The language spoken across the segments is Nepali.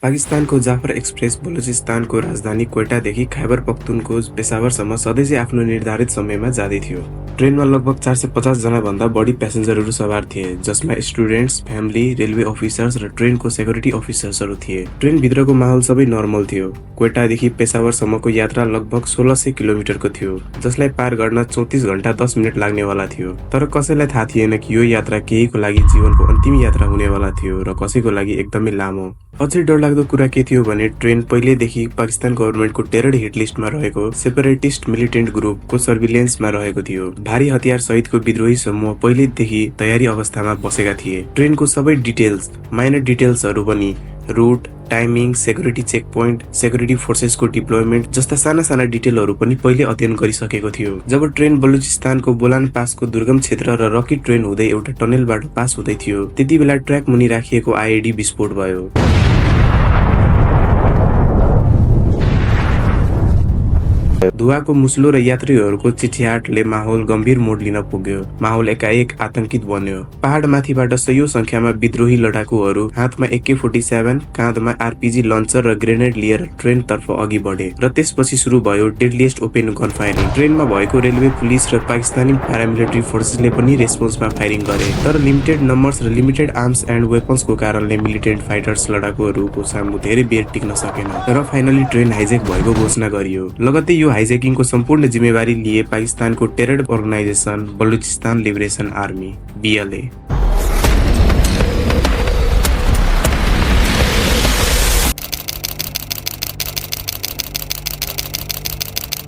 पाकिस्तानको जाफर एक्सप्रेस बलुचिस्तानको राजधानी क्वेटादेखि खैबर पख्तुनको पेशावरसम्म सधैँ आफ्नो निर्धारित समयमा जाँदै थियो। ट्रेनमा लगभग 450 जना भन्दा बढी प्यासेन्जरहरू सवार थिए, जसमा स्टुडेन्ट्स, फ्यामिली, रेलवे अफिसर्स र ट्रेनको सेक्युरिटी अफिसर्सहरू थिए। ट्रेन भित्रको माहौल सबै नर्मल थियो। क्वेटादेखि पेशावरसम्मको यात्रा लगभग 1600 किलोमिटरको थियो, जसलाई पार गर्न 34 घण्टा 10 मिनट लाग्नेवाला थियो। तर कसैलाई थाहा थिएन कि यो यात्रा केहीको लागि जीवनको अन्तिम यात्रा हुनेवाला थियो र कसैको लागि एकदमै लामो। अझै डरलाग्दो कुरा के थियो भने ट्रेन पहिलेदेखि पाकिस्तान गभर्नमेन्टको टेरर हिट लिस्टमा रहेको सेपरेटिस्ट मिलिटेन्ट ग्रुपको सर्भिलेन्समा रहेको थियो। भारी हतियार सहितको विद्रोही समूह पहिलेदेखि तयारी अवस्थामा बसेका थिए। ट्रेनको सबै डिटेल्स, माइनर डिटेल्सहरू पनि route, timing, security check point, security फोर्सेसको डिप्लोयमेन्ट जस्ता साना साना डिटेलहरू पनि पहिले अध्ययन गरिसकेको थियो। जब ट्रेन बलुचिस्तानको बोलान पासको दुर्गम क्षेत्र र रकी ट्रेन हुँदै एउटा टनेलबाट पास हुँदै थियो, त्यति बेला ट्र्याक मुनि राखिएको आईईडी विस्फोट भयो। धुवाको मुस्लो र यात्रीहरूको चिठियाटले माहौल गम्भीर मोड लिन पुग्यो। माहौल एकाएक आतंकित बन्यो। पहाडमाथिबाट सयौं संख्यामा विद्रोही लडाकुहरू हातमा AK-47, काँधमा RPG लन्चर र ग्रेनेड लिएर ट्रेन तर्फ अघि बढे र त्यसपछि सुरु भयो डेडलिएस्ट ओपन गन फायरिङ। ट्रेनमा भएको रेलवे, पुलिस र पाकिस्तानी प्यारामिलिट्री फोर्सेसले पनि रेस्पोन्समा फायरिङ गरे, तर लिमिटेड नम्बर्स र लिमिटेड आर्म्स एन्ड वेपन्सको कारणले मिलिटेन्ट फाइटर्स लडाकुहरूको सामु धेरै बेर टिक्न सकेन र फाइनली ट्रेन हाइजेक भएको घोषणा गरियो। लगत्तै यो हाइजेकिङको सम्पूर्ण जिम्मेवारी लिए पाकिस्तानको terror organisation Balochistan liberation army BLA।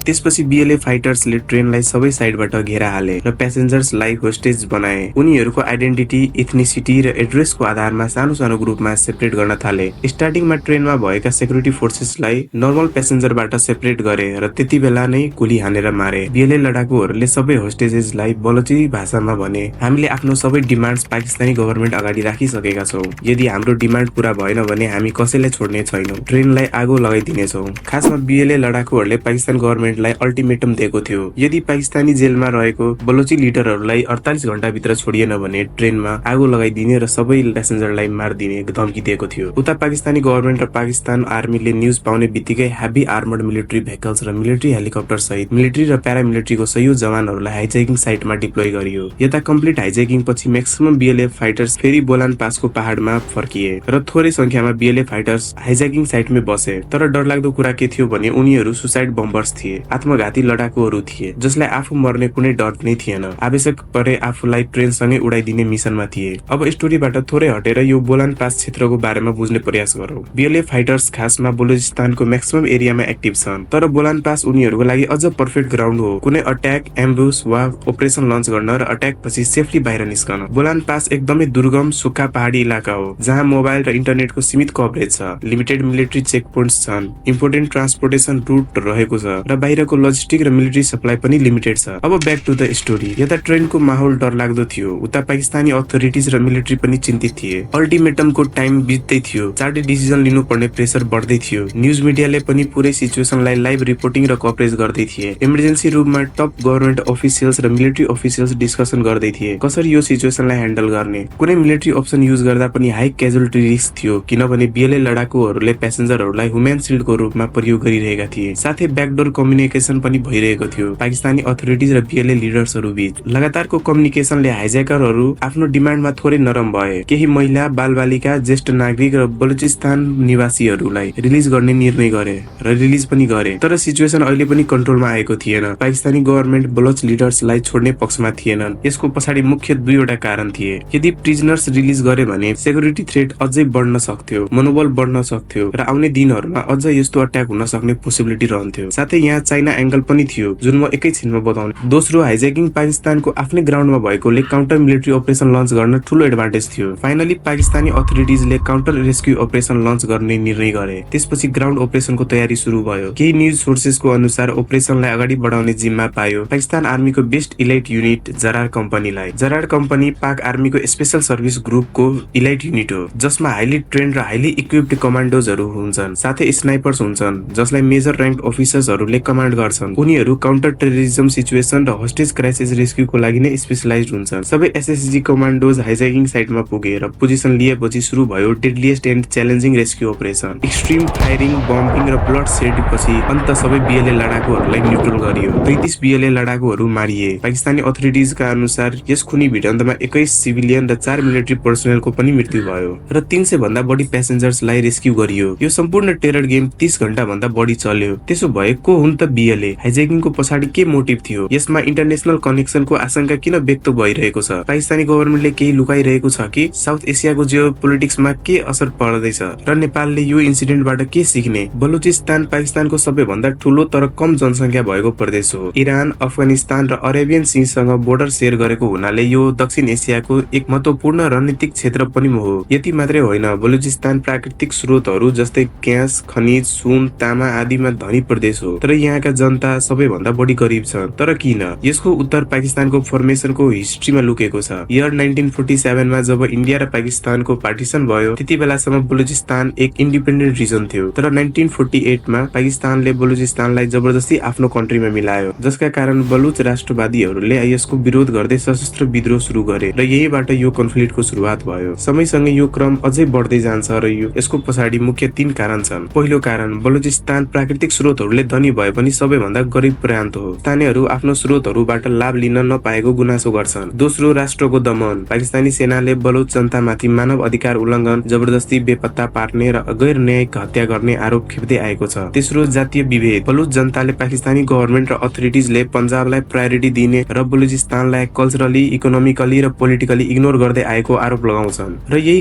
त्यसपछि BLA फाइटर्सले ट्रेनलाई सबै साइडबाट घेरा हाले र प्यासेन्जर्सलाई होस्टेज बनाए। उनीहरूको आइडेन्टिटी, इथनिसिटी र एड्रेसको आधारमा सानो सानो ग्रुपमा सेपरेट गर्न थाले। स्टार्टिङमा ट्रेनमा भएका सेक्युरिटी फोर्सेसलाई नर्मल प्यासेन्जरबाट सेपरेट गरे र त्यति बेला नै गोली हानेर मारे। BLA लडाकुहरूले सबै होस्टेजेसलाई बलुची भाषामा भने, हामीले आफ्नो सबै डिमान्ड्स पाकिस्तानी गभर्नमेन्ट अगाडि राखिसकेका छौं। यदि हाम्रो डिमान्ड पूरा भएन भने हामी कसैलाई छोड्ने छैनौं, ट्रेनलाई आगो लगाइदिनेछौं। खासमा BLA लडाकुहरूले पाकिस्तान गभर्नमेन्टलाई अल्टिमेटम दिएको थियो। यदि पाकिस्तानी जेलमा रहेको बलुची लिडरहरूलाई 48 घण्टाभित्र छोडिएन भने ट्रेनमा आगो लगाइदिने र सबै प्यासेन्जरलाई मारिदिने धम्की दिएको थियो। उता पाकिस्तानी गभर्नमेन्ट र पाकिस्तान आर्मीले न्युज पाउने बित्तिकै हेभी आर्मर्ड मिलिट्री भेहिकल्स र मिलिट्री हेलिकप्टर सहित मिलिट्री र प्यारामिलिट्रीको सयौं जवानहरूलाई हाइजेकिङ साइटमा डिप्लोय गरियो। यता कम्प्लिट हाइजेकिङ पछि म्याक्सिमम BLA फाइटर्स फेरि बोलान पासको पहाडमा फर्किए र थोरै संख्यामा BLA फाइटर्स हाइजेकिङ साइटमै बसे। तर डरलाग्दो कुरा के थियो भने उनीहरू सुसाइड बम्बर्स थिए, आत्मघाती लडाकुहरू थिए, जसलाई आफू मर्ने कुनै डर नै थिएन। आवश्यक परे आफूलाई ट्रेनसँगै उडाइदिने मिसनमा थिए। अब स्टोरीबाट थोरै हटेर यो बोलान पास क्षेत्रको बारेमा बुझ्ने प्रयास गरौँ। BLA फाइटर्स खासमा बलुचिस्तानको म्याक्सिमम एरियामा एक्टिभ छन्, तर बोलान पास उनीहरूको लागि अझ पर्फेक्ट ग्राउन्ड हो कुनै अट्याक, एम्बुस वा अपरेसन लन्च गर्न र अट्याक पछि सेफली बाहिर निस्कन। बोलान पास एकदमै दुर्गम सुक्खा पहाडी इलाका हो, जहाँ मोबाइल र इन्टरनेटको सीमित कभरेज छ, लिमिटेड मिलिट्री चेक पोइन्ट्स छन्, इम्पोर्टेन्ट ट्रान्सपोर्टेसन रुट रहेको छ र बाहिरको लजिस्टिक र मिलिट्री सप्लाई पनि लिमिटेड छ। अब ब्याक टु द स्टोरी। यता ट्रेनको माहौल डरलाग्दो थियो, उता पाकिस्तानी अथोरिटिज र मिलिट्री पनि चिन्तित थिए। अल्टिमेटमको टाइम बित्दै थियो, चाँडै डिसिजन लिनुपर्ने प्रेसर बढ्दै थियो। न्युज मिडियाले पनि पुरै सिचुएसनलाई लाइभ रिपोर्टिङ र कभरेज गर्दै थिए। इमर्जेन्सी रुममा टप गभर्नमेन्ट अफिसियल्स र मिलिट्री अफिसियल्स डिस्कसन गर्दै थिए कसरी यो सिचुएसनलाई ह्यान्डल गर्ने। कुनै मिलिट्री अप्सन युज गर्दा पनि हाई क्याजुअलिटी रिस्क थियो, किनभने BLA लडाकुहरूले प्यासेन्जरहरूलाई ह्युमन सिल्डको रूपमा प्रयोग गरिरहेका थिए। साथै ब्याकडोर कम्युनिकेसन पनि भइरहेको थियो पाकिस्तानी अथोरिटिज र BLA लिडर्सहरू बीच। लगातारको कम्युनिकेसनले हाइजेकरहरू आफ्नो डिमान्डमा थोरै नरम भए। केही महिला, बालबालिका, ज्येष्ठ नागरिक र बलुचिस्तान निवासीहरूलाई रिलिज गर्ने निर्णय गरे र रिलिज पनि गरे। तर सिचुएसन अहिले पनि कन्ट्रोलमा आएको थिएन। पाकिस्तानी गभर्नमेन्ट बलुच लिडर्सलाई छोड्ने पक्षमा थिएनन्। यसको पछाडि मुख्य दुईवटा कारण थिए। यदि प्रिजनर्स रिलिज गरे भने सेक्युरिटी थ्रेट अझै बढ्न सक्थ्यो, मनोबल बढ्न सक्थ्यो र आउने दिनहरूमा अझ यस्तो अट्याक हुन सक्ने पोसिबिलिटी रहन्थ्यो। साथै यहाँ चाइना एंगल पनि थियो, जुन म एकैछिनमा बताउने। दोस्रो, हाइजेकिङ पाकिस्तानको आफ्नै ग्राउन्डमा भएकोले काउन्टर मिलिट्री अपरेसन लन्च गर्न ठूलो एडभान्टेज थियो। फाइनली पाकिस्तानी अथोरिटिजले काउन्टर रेस्क्यु अपरेसन लन्च गर्ने निर्णय गरे। त्यसपछि ग्राउन्ड अपरेसनको तयारी सुरु भयो। केही न्युज सोर्सेसको अनुसार अपरेसनलाई अगाडि बढाउने जिम्मा पायो पाकिस्तान आर्मीको बेस्ट इलाइट युनिट जरार कम्पनीलाई। जरार कम्पनी पाक आर्मीको स्पेशल सर्भिस ग्रुपको इलाइट युनिट हो, जसमा हाइली ट्रेन्ड र हाइली इक्विप्ड कमान्डोजहरू हुन्छन्, साथै स्नाइपर्स हुन्छन्, जसलाई मेजर र्याङ्क अफिसर्सहरूले कमान्ड गर्छन्। उनीहरू काउन्टर टेररिज्म सिचुएसन र होस्टेज क्राइसिस रेस्क्युको लागि नै स्पेशलाइज्ड हुन्छन्। सबै एसएसजी कमान्डोज हाइजैकिङ साइटमा पुगे र पोजिसन लिएपछि सुरु भयो deadliest and challenging rescue operation. Extreme firing, bombing र ब्लड सेडपछि अन्त सबै बीएलए लडाकुहरूलाई न्युट्रल गरियो। 33 बीएलए लडाकुहरू मारिए। पाकिस्तानी अथोरिटिजका अनुसार यस खुनी भिडन्तमा 21 सिभिलियन र 4 मिलिट्री पर्सनलको पनि मृत्यु भयो र 300 भन्दा बढी प्यासेन्जर्सलाई रेस्क्यु गरियो। यो सम्पूर्ण टेरर गेम 30 घण्टा भन्दा बढी चल्यो। त्यसो भए को हुन् त बीएलए? हाइजैकिङको पछाडि के मोटिभ थियो? यसमा इन्टरनेशनल कनेक्सनको आशंका किन व्यक्त भइरहेको छ? पाकिस्तानी गभर्नमेन्टले केही लुकाइरहेको छ कि? साउथ एसियाको जियोपोलिटिक्समा के असर पर्दैछ र नेपालले यो इन्सिडेन्टबाट के सिक्ने? बलुचिस्तान पाकिस्तानको सबैभन्दा ठूलो तर कम जनसंख्या भएको प्रदेश हो। इरान, अफगानिस्तान र अरेबियन सीसँग बोर्डर शेयर गरेको हुनाले यो दक्षिण एसियाको एक महत्वपूर्ण रणनीतिक क्षेत्र पनि हो। यति मात्रै होइन, बलुचिस्तान प्राकृतिक स्रोतहरू जस्तै ग्यास, खनिज, सुन, तामा आदिमा धनी प्रदेश हो। तर यहाँका जनता सबैभन्दा बढी गरिब छन्। तर किन? यसको उत्तर पाकिस्तानको फर्मेसनको हिस्ट्रीमा लुकेको छ। इयर 1947 मा जब इन्डिया र पाकिस्तानको पार्टिसन भयो, त्यति बेलासम्म बलुचिस्तान एक इन्डिपेन्डेन्ट रिजन थियो। तर 1948 मा पाकिस्तानले बलुचिस्तानलाई जबरजस्ती आफ्नो कन्ट्रीमा मिलायो, जसका कारण बलुच राष्ट्रवादीहरूले यसको विरोध गर्दै सशस्त्र विद्रोह सुरु गरे र यहीबाट यो कन्फ्लिक्टको सुरुवात भयो। समयसँगै यो क्रम अझै बढ्दै जान्छ र यसको पछाडि मुख्य 3 कारण छन्। पहिलो कारण, बलुचिस्तान प्राकृतिक स्रोतहरूले धनी भए पनि सबैभन्दा गरिब प्रान्त हो। स्थानीयहरू आफ्नो स्रोतहरूबाट लाभ लिन नपाएको गुनासो गर्छन्। दोस्रो, राष्ट्रको दमन। पाकिस्तानी सेनाले बलुच जनतामाथि मानव अधिकार उल्लङ्घन, जबरजस्ती बेपत्ता पार्ने र गैर न्यायिक हत्या गर्ने आरोप खेप्दै आएको छ। तेस्रो, जातीय विभेद। बलुच जनताले पाकिस्तानी गभर्नमेन्ट र अथोरिटिजले पन्जाबलाई प्रायोरिटी दिने र बलुचिस्तानलाई कल्चरली, इकोनोमिकली र पोलिटिकली इग्नोर गर्दै आएको आरोप लगाउँछन् र यही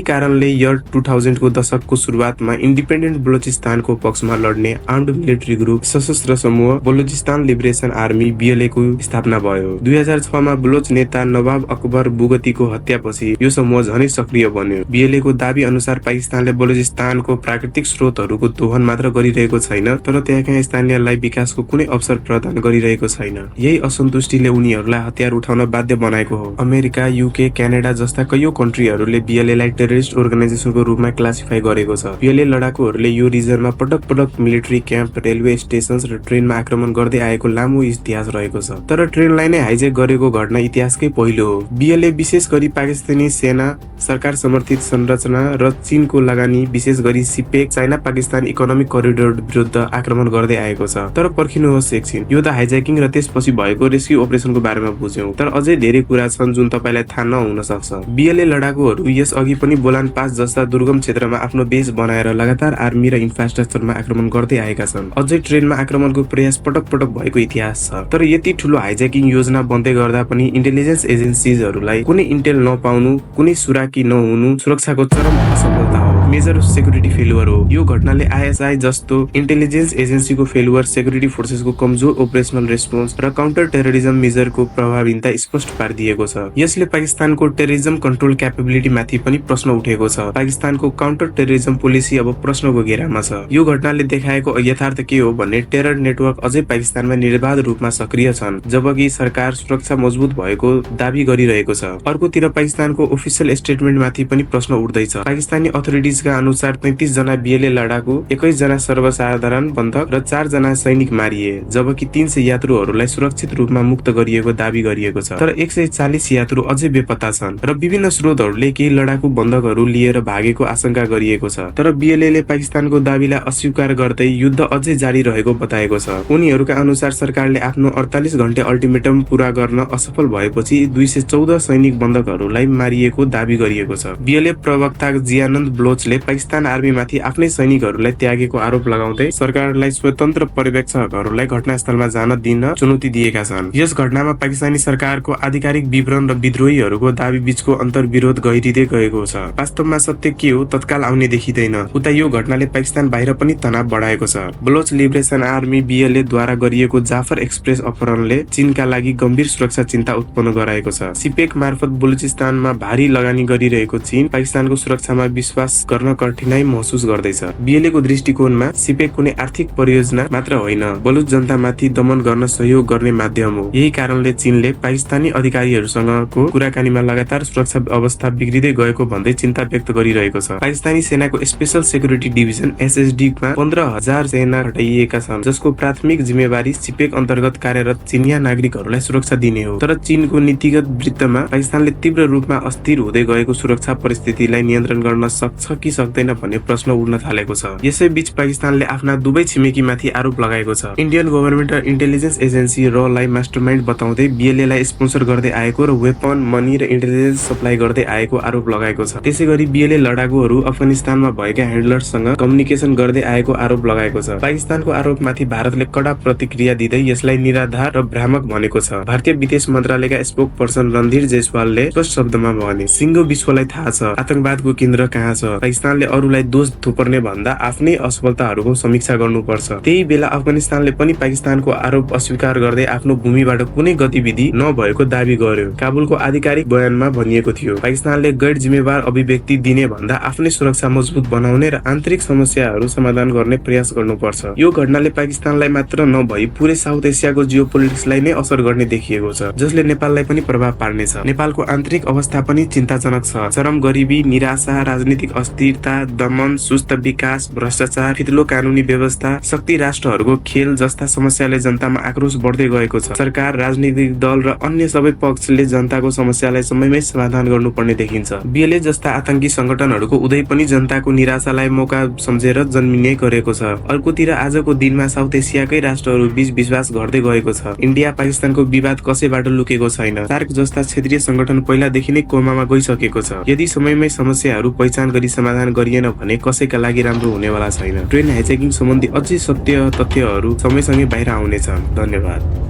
कारणले इयर 2000 को दशकको सुरुवातमा इन्डिपेन्डेन्ट बलुचिस्तानको पक्षमा लड्ने आर्म्ड मिलिट्री ग्रुप सशस्त्र समूह बलुचिस्तान लिबरेसन आर्मी बीएलए को स्थापना भयो। 2006 मा बलुच नेता नवाब अकबर बुगतीको हत्यापछि यो समूह झनै सक्रिय बन्यो। बीएलए को दाबी अनुसार पाकिस्तानले बलुचिस्तानको प्राकृतिक स्रोतहरूको दोहन मात्र गरिरहेको छैन, तर त्यहाँका स्थानीयलाई विकासको कुनै अवसर प्रदान गरिरहेको छैन। यही असन्तुष्टिले उनीहरूलाई हतियार उठाउन बाध्य बनाएको हो। अमेरिका, युके, क्यानाडा जस्ता कैयौं कन्ट्रीहरूले बीएलएलाई टेररिस्ट अर्गनाइजेसनको रूपमा क्लासिफाई गरेको छ। बीएलए लडाकुहरूले यो रिजनमा पटक पटक मिलिट्री क्याम्प, रेलवे स्टेशन्स र ट्रेनमा आक्रमण गर्दै आएको लामो इतिहास रहेको छ। तर ट्रेनलाई नै हाइजेक गरेको घटना इतिहासकै पहिलो हो। बीएलए विशेष गरी पाकिस्तानी सेना, सरकार समर्थित संरचना र चीनको लगानी, विशेष गरी CPEC, China Pakistan economic corridor विरुद्ध आक्रमण गर्दै आएको छ। तर पर्खिनुहोस् एकछिन, यो त हाइजैकिङ र त्यसपछि भएको रेस्क्यु अपरेसनको बारेमा बुझ्यौं, तर अझै धेरै कुरा छन् जुन तपाईलाई थाहा नहुन सक्छ। बीएलए लडाकुहरू यस अघि पनि बोलान पास जस्ता दुर्गम क्षेत्रमा आफ्नो बेस बनाएर लगातार आर्मी र इन्फ्रास्ट्रक्चरमा आक्रमण गर्दै आएका छन्। अझै ट्रेनमा आक्रमणको प्रयास पटक पटक भएको इतिहास छ। तर यति ठूलो हाइजैकिङ योजना बन्दै गर्दा पनि इन्टेलिजेन्स एजेन्सीजहरूलाई कुनै इन्टेल नपाउनु, कुनै सुराकी नहुनु सुरक्षाको चरम असफलता हो, मेजर सेक्युरिटी फेलुअर हो। यो घटनाले आइएसआई जस्तो इन्टेलिजेन्स एजेन्सीको फेलुअर, सेक्युरिटी फोर्सेसको कमजोर अपरेसनल रेस्पोन्स र काउन्टर टेररिज्म मेजरको प्रभावहीनता स्पष्ट पारिदिएको छ। यसले पाकिस्तानको टेररिज्म कन्ट्रोल क्यापेबिलिटी माथि पनि प्रश्न उठेको छ। पाकिस्तानको काउन्टर टेररिज्म पोलिसी अब प्रश्नको घेरामा छ। यो घटनाले देखाएको यथार्थ के हो भने टेरर नेटवर्क अझै पाकिस्तानमा निर्बाध रूपमा सक्रिय छन्, जबकि सरकार सुरक्षा मजबुत भएको दावी गरिरहेको छ। अर्कोतिर पाकिस्तानको अफिसियल स्टेटमेन्टमाथि पनि प्रश्न उठ्दैछ। पाकिस्तानी अथोरिटिजका अनुसार 33 जना बीएलए लडाकु, 21 जना सर्वसाधारण बन्धक र 4 जना सैनिक मारिए, जबकि 300 यात्रुहरूलाई सुरक्षित रूपमा मुक्त गरिएको दावी गरिएको छ। तर 140 यात्रु अझै बेपत्ता छन् र विभिन्न स्रोतहरूले केही लडाकु बन्धकहरू लिएर भागेको आशंका गरिएको छ। तर बीएलए पाकिस्तानको दावीलाई अस्वीकार गर्दै युद्ध अझै जारी रहेको बताएको छ। उनीहरूका अनुसार सरकारले आफ्नो 48 घण्टे अल्टिमेटम पूरा गर्न असफल भएपछि 214 सैनिक बन्धकहरूलाई मारिएको दावी गरिएको छ। बीएलए प्रवक्ता जियानन्द ब्लोचले पाकिस्तान आर्मीमाथि आफ्नै सैनिकहरूलाई त्यागेको आरोप लगाउँदै सरकारलाई स्वतन्त्र पर्यवेक्षकहरूलाई घटनास्थलमा जान दिन चुनौती दिएका छन्। यस घटनामा पाकिस्तानी सरकारको आधिकारिक विवरण र विद्रोहीहरूको दावी बीचको अन्तर्विरोध गहिरिँदै गएको छ। वास्तवमा सत्य के हो तत्काल आउने देखिँदैन। उता यो घटनाले पाकिस्तान बाहिर पनि तनाव बढाएको छ। बलोच लिबरेसन आर्मी बीएलए द्वारा गरिएको जाफर एक्सप्रेस अपहरणले चीनका लागि गम्भीर सुरक्षा चिन्ता उत्पन्न गराएको छ। सिपेक मार्फत बलुचिस्तानमा भारी लगानी गरिरहेको चीन पाकिस्तानको सुरक्षामा विश्वास गर्न गर्न कठिनाई महसुस गर्दैछ। बीएलए को दृष्टिकोणमा सिपेक कुनै आर्थिक परियोजना मात्र होइन, बरु जनतामाथि दमन गर्न सहयोग गर्ने माध्यम हो। यही कारणले चीनले पाकिस्तानी अधिकारीहरूसँगको कुराकानीमा लगातार सुरक्षा अवस्था बिग्रिँदै गएको भन्दै चिन्ता व्यक्त गरिरहेको छ। पाकिस्तानी सेनाको स्पेशल सेक्युरिटी डिभिजन एसएसडी मा 15,000 सेना हटाइएका छन्, जसको प्राथमिक जिम्मेवारी सिपेक अन्तर्गत कार्यरत चिनिया नागरिकहरूलाई सुरक्षा दिने हो। तर चीनको नीतिगत वृत्तमा पाकिस्तानले तीव्र रूपमा अस्थिर हुँदै गएको सुरक्षा परिस्थितिलाई नियन्त्रण गर्न सक्छ कि सक्दैन भन्ने प्रश्न उड्न थालेको छ। यसैबीच पाकिस्तानले आफ्ना दुवै छिमेकीमाथि आरोप लगाएको छ। इन्डियन गभर्नमेन्ट र इन्टेलिजेन्स एजेन्सी रलाई मास्टरमाइन्ड बताउँदै बीएलएलाई स्पोन्सर गर्दै आएको र वेपन, मनी र इन्टेलिजेन्स सप्लाई गर्दै आएको आरोप लगाएको छ। त्यसैगरी बीएलए लडाकुहरू अफगानिस्तानमा भएका ह्यान्डलर्ससँग कम्युनिकेसन गर्दै आएको आरोप लगाएको छ। पाकिस्तानको आरोपमाथि भारतले कडा प्रतिक्रिया दिँदै यसलाई निराधार र भ्रामक भनेको छ। भारतीय विदेश मन्त्रालयका स्पोक पर्सन रणधीर जयसवालले स्पष्ट शब्दमा भने, सिङ्गो विश्वलाई थाहा छ आतंकवादको केन्द्र कहाँ छ। पाकिस्तानले अरूलाई दोष थोपर्ने भन्दा आफ्नै असफलताहरूको समीक्षा गर्नुपर्छ। त्यही बेला अफगानिस्तानले पनि पाकिस्तानको आरोप अस्वीकार गर्दै आफ्नो भूमिबाट कुनै गतिविधि नभएको दावी गर्यो। काबुलको आधिकारिक बयानमा भनिएको थियो, पाकिस्तानले गैर जिम्मेवार अभिव्यक्ति दिने भन्दा आफ्नै सुरक्षा मजबुत बनाउने र आन्तरिक समस्याहरू समाधान गर्ने प्रयास गर्नुपर्छ। यो घटनाले पाकिस्तानलाई मात्र नभई पुरै साउथ एसियाको जियोपोलिटिक्सलाई नै असर गर्ने देखिएको छ, जसले नेपाललाई पनि प्रभाव पार्नेछ। नेपालको आन्तरिक अवस्था पनि चिन्ताजनक छ। चरम गरिबी, निराशा, राजनीतिक अस्थिरता, दमन, सुस्त विकास, भ्रष्टाचार, फितलो कानूनी व्यवस्था, शक्ति राष्ट्रहरूको खेल जस्ता समस्याले जनतामा आक्रोश बढ्दै गएको छ। सरकार, राजनीतिक दल र अन्य सबै पक्षले जनताको समस्यालाई समयमै समाधान गर्नुपर्ने देखिन्छ। बीएलए जस्ता आतंकी संगठनहरूको उदय पनि जनताको निराशालाई मौका सम्झेर जन्मिने गरेको छ। अर्कोतिर आजको दिनमा साउथ एसियाकै राष्ट्रहरू बीच विश्वास घट्दै गएको छ। इन्डिया पाकिस्तानको विवाद कसैबाट लुकेको छैन। सार्क जस्ता क्षेत्रीय संगठन पहिलादेखि नै कोमामा गइसकेको छ। यदि समयमै समस्याहरू पहिचान गरी समाधान गरिएन भने कसैका लागि राम्रो हुनेवाला छैन। ट्रेन हाइजेकिङ सम्बन्धी अझै सत्य तथ्यहरू समयसँगै बाहिर आउनेछन्। धन्यवाद।